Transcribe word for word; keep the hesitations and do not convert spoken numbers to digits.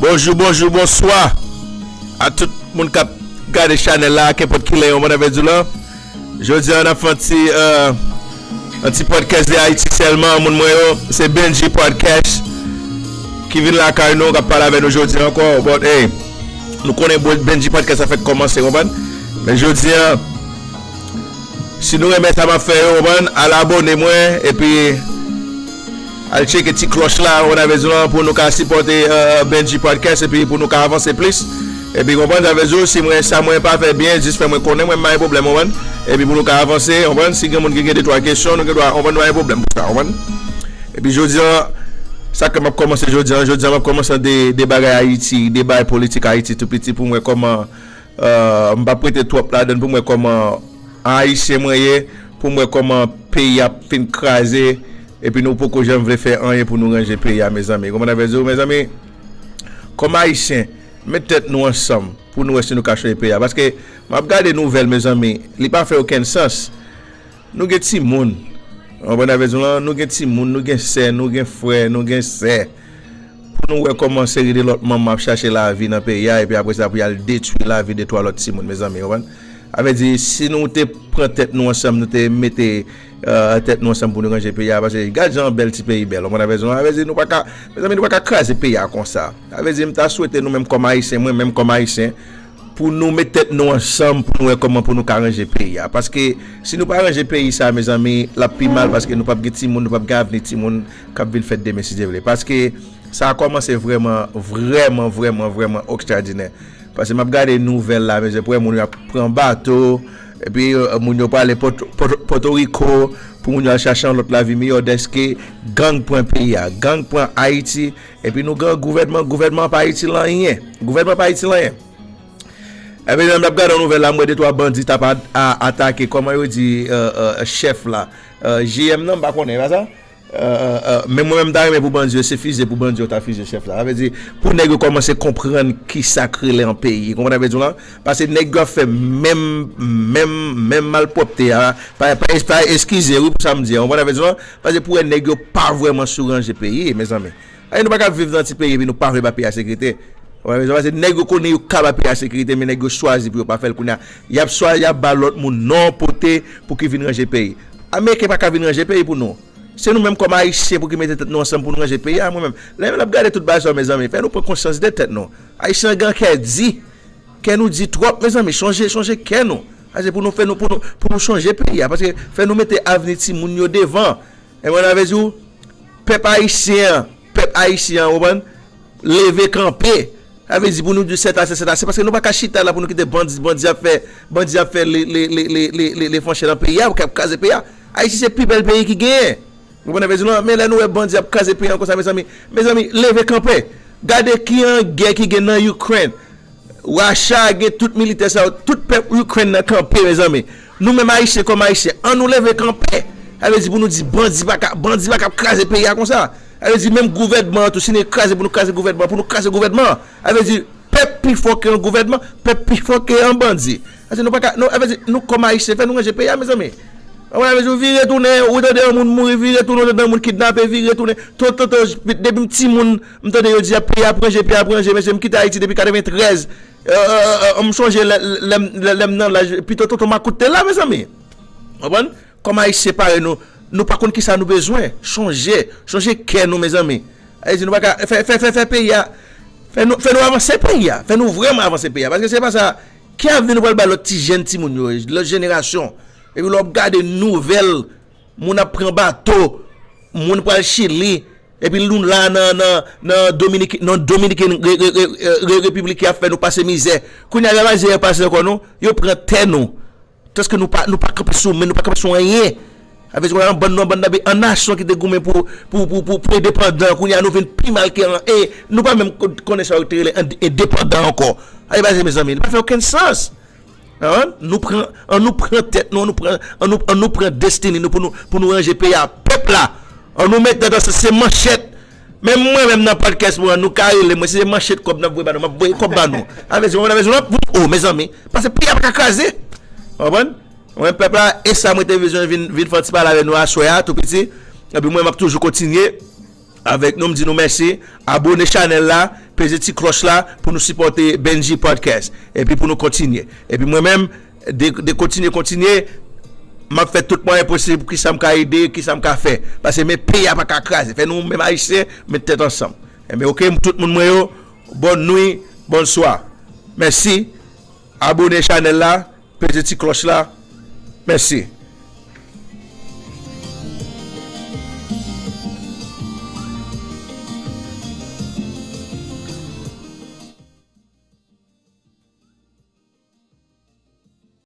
Bonjou, bonjou, bonswa a tout moun k ap gade chanèl la, kenpòt kilè yo, mwen avè di w la. Jodi a, n ap fè yon ti, euh, yon ti podcast de Ayiti sèlman, moun mwen yo. Se Benji Podcast ki vin lakay nou, k ap pale avè nou jodi a ankò. But, hey, nou konnen Bo-, Benji Podcast sa fèk kòmanse, konprann? Men jodi a, si nou renmen sa m ap fè yo, konprann, al abòne mwen, epi al tcheke ti klòch la, ou konn sa m vle di w lan, pou nou ka sipòte, euh, Benji Podcast, epi pou nou ka avanse plis. Epi, konprann sa m vle di w, si mwen, sa mwen pa fè byen, jis fè mwen konnen, mwen m pa gen pwoblèm, konprann? Epi pou nou ka avanse, konprann? Si gen moun ki gen de twa kesyon, nou gen dwa, konprann, nou pa gen pwoblèm pou sa, konprann? Epi jodi a, sa ke m ap kòmanse jodi a, jodi a m ap kòmanse de, de bagay Ayiti, de bagay politik Ayiti tou piti pou m wè kòman, euh, m p ap prete twòp ladan l pou m wè kòman Ayisyen mwen ye, pou m wè kòman peyi a ap fin kraze, epi nou poko janm vle fè anyen pou nou ranje peyi a, mezanmi. Konprann sa m vle di w, mezanmi? Kòm Ayisyen, met tèt nou ansanm pou nou wè si nou ka chanje peyi a. Paske m ap gade nouvèl, mezanmi, li pa fè okenn sans. Nou gen timoun. Ou konprann sa m vle di w lan? Nou gen timoun, nou gen sè, nou gen frè, nou gen sè. Pou nou wè kòman seri de lòt manman ap chache lavi nan peyi a, epi apre sa pou y al detwi lavi de twa lòt timoun, mezanmi, ou konprann? Sa vle di, si nou te pran tèt nou ansanm, nou te mete, euh, tèt nou ansanm pou nou ranje peyi a, paske gad jan bèl ti peyi bèl, ou konprann sa m vle di w lan? Sa vle di, nou pa ka, mezanmi, nou pa ka kraze peyi a konsa. Sa vle di, m ta swete nou menm kòm Ayisyen, mwen menm kòm Ayisyen, pou nou met tèt nou ansanm, pou nou wè kòman pou nou ka ranje peyi a. Paske si nou pa ranje peyi sa, mezanmi, l ap pi mal, paske nou p ap gen timoun, nou p ap gen avni timoun k ap vin fèt demen, si Dye vle. Paske sa a kòmanse vrèman, vrèman, vrèman, vrèman ekstradinè. Paske m ap gade nouvèl la, mezanmi, pou wè moun yo ap pran bato, epi, euh, moun yo prale Pòt-, Pòt-, Pòtoriko, pou moun yo al chache yon lòt lavi miyò, dèske gang pran peyi a, gang pran Ayiti, epi nou gen yon gouvènman, gouvènman pa itil anyen. Gouvènman pa itil anyen. Ebyen, lè m ap gade yon nouvèl la, m wè de twa bandi t ap a-, a-, atake, kòman yo di, euh, euh, chèf la, euh, J M nan, m pa konnen, e pa sa? Euh, euh, euh, men mwen menm, m ta renmen pou bandi yo, se fize pou bandi yo ta fize chèf la. Sa vle di, pou nèg yo kòmanse konprann kisa k rele yon peyi. Konprann sa m vle di w lan? Paske nèg yo ap fè menm, menm, menm malpwòpte a. Pa, pa, pa eskize, wi, pou sa m di a. Konprann sa m vle di w lan? Paske pou wè nèg yo pa vrèman sou ranje peyi, mezanmi. Ay, nou pa ka viv nan ti peyi epi nou pa vle ba peyi a sekirite. Ou konprann sa m vle di w lan? Paske nèg yo konnen yo ka ba peyi a sekirite, men nèg yo chwazi pou yo pa fè l kounye a. Y ap chwazi, y ap ba lòt moun non pote pou ki vin ranje peyi. Ameriken pa ka vin ranje peyi pou nou. Se nou menm kòm Ayisyen pou ki mete tèt nou ansanm pou nou ranje peyi a, mwen menm. Lè m ap gade tout bagay sa yo, mezanmi, fè nou pran konsyans de tèt nou. Ayisyen an gen kè di. Kè nou di twòp, mezanmi. Chonje, chonje kè nou. Sa se pou nou fè nou, pou nou, pou nou chanje peyi a. Paske fè nou mete avni timoun yo devan. E mwen, sa vle di w, pèp ayisyen an, pèp ayisyen an, ou konprann? Leve kanpe. Sa vle di pou nou di sètase, sètase, paske nou pa ka chita la pou nou kite bandi, bandi ap fè, bandi ap fè le, le, le fanche nan peyi a, pou k ap kraze peyi a. Ayiti se pi bèl peyi ki genyen. Ou konprann sa m vle di w lan? Men lè nou wè bandi ap kraze peyi a konsa, mezanmi, mezanmi, leve kanpe. Gade ki an gè ki gen nan Ukraine. Racha gen tout militè sa yo, tout pèp Ukraine nan kanpe, mezanmi. Nou menm Ayisyen kòm Ayisyen, ann nou leve kanpe. Sa vle di pou nou di bandi pa ka, bandi pa ka ap kraze peyi a konsa. Sa vle di menm gouvènman an tou, si nou kraze pou nou kraze gouvènman, pou nou kraze gouvènman an. Sa vle di pèp pi fò ke yon gouvènman, pèp pi fò ke yon bandi. Sa vle di nou pa ka, nou, sa vle di nou kòm Ayisyen, fè nou ranje peyi a, mezanmi. Sa vle di ou vire tounen, ou tande yon moun mouri, vire tounen, ou tande yon moun kidnape, vire tounen. Tonton, tonton, depi m timoun, m tande yo di ap peyi ap ranje, peyi ap ranje, mesye, m kite Ayiti depi katreventrèz. Euh, euh, euh, euh, m sonje lè, lè, lè, lè m nan laj, pito tonton makout te la, mezanmi. Konprann? Kòm Ayisyen parèy nou, nou pa konn kisa nou bezwen. Chonje, chonje kè nou, mezanmi. Ayiti, nou pa ka, fè, fè, fè, fè peyi a, fè nou, fè nou avanse peyi a. Fè nou vrèman avanse peyi a. Paske se pa sa, ki avni nou pral bay lòt ti jèn timoun yo, lòt jenerasyon? Epi lè w ap gade nouvèl, moun ap pran bato, moun pral Chili, epi nou la nan, nan, nan Dominik-, nan Dominiken Re-, Re-, Re-, Re-, Repiblik ki ap fè nou pase mizè. Kounye a, y a pa jere pase ankò non, yo pran tè nou. Tanske nou pa, nou pa kanpe sou men, nou pa kanpe sou anyen. Sa vle di, yon bann, yon bann, yon nasyon ki te goumen pou, pou, pou, pou, pou endepandan, kounye a nou vin pi mal ke an, e nou pa menm ko-, konnen sa yo te rele en-, endepandan ankò. Sa vle di, mezanmi, li pa fè okenn sans. An, nou pran, an nou pran tèt nou, an nou pran, an nou, an nou pran destine nou pou nou, pou nou ranje peyi a. Pèp la, an nou met nan se, se manchèt. Menm mwen menm nan podcast mwen, nou ka rele mwen, si se manchèt kòb n ap voye ba nou, m ap voye kòb ba nou. Sa vle di, mwen, sa vle di, nou ap, oh, mezanmi, paske peyi a pa ka kraze. Konprann? Mwen, pèp la, e sa mwen te bezwen vin, vin fè yon ti pale avè nou aswè a, tou piti. Epi mwen, m ap toujou kontinye. avèk nou, m di nou mèsi. Abone chanèl la, peze ti klòch la pou nou sipòte Benji Podcast. Epi pou nou kontinye. Epi mwen menm, de, de kontinye, kontinye, m ap fè tout mwayen posib, kisa m ka ede, kisa m ka fè. Paske men peyi a pa ka kraze. Fè nou menm Ayisyen, met tèt ansanm. Enben, oke, tout moun mwen yo, bòn nwi, bonswa. Mèsi. Abone chanèl la, peze ti klòch la. Mèsi.